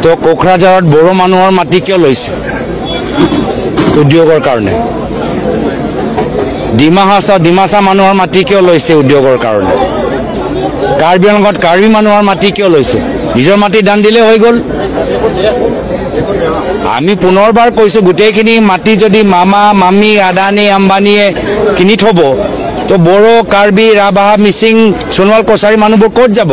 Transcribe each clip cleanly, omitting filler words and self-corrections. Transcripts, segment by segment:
তো কোকৰাঝাৰত বড়ো মানুহৰ মাটি কিয় লৈছে উদ্যোগৰ কাৰণে? ডিমা হাছাও ডিমাচা মানুহৰ মাটি কিয় লৈছে উদ্যোগৰ কাৰণে? কাৰ্বি আংলঙত কাৰ্বি মানুহৰ মাটি কিয় লৈছে? নিজৰ মাটি দান দিলে হৈ গ'ল। আমি পুনৰবাৰ কৈছোঁ, গোটেইখিনি মাটি যদি মামা মামী আদানী আম্বানীয়ে কিনি থ'ব, তো বড়ো, কাৰ্বি, ৰাভা, মিচিং, সোণোৱাল কছাৰী মানুহবোৰ ক'ত যাব?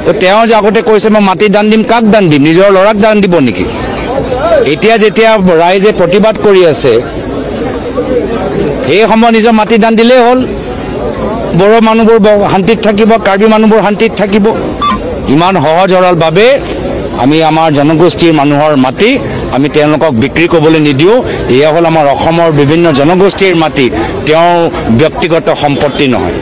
তো তেওঁ যে আগতে কৈছে মই মাটি দান দিম, কাক দান দিম? নিজৰ ল'ৰাক দান দিব নেকি? এতিয়া যেতিয়া ৰাইজে প্ৰতিবাদ কৰি আছে, সেই সময়ত নিজৰ মাটি দান দিলেই হ'ল। বড়ো মানুহবোৰ শান্তিত থাকিব, কাৰ্বি মানুহবোৰ শান্তিত থাকিব। ইমান সহজ সৰলভাৱে আমি আমাৰ জনগোষ্ঠীৰ মানুহৰ মাটি আমি তেওঁলোকক বিক্ৰী কৰিবলৈ নিদিওঁ। এয়া হ'ল আমাৰ অসমৰ বিভিন্ন জনগোষ্ঠীৰ মাটি, তেওঁৰ ব্যক্তিগত সম্পত্তি নহয়।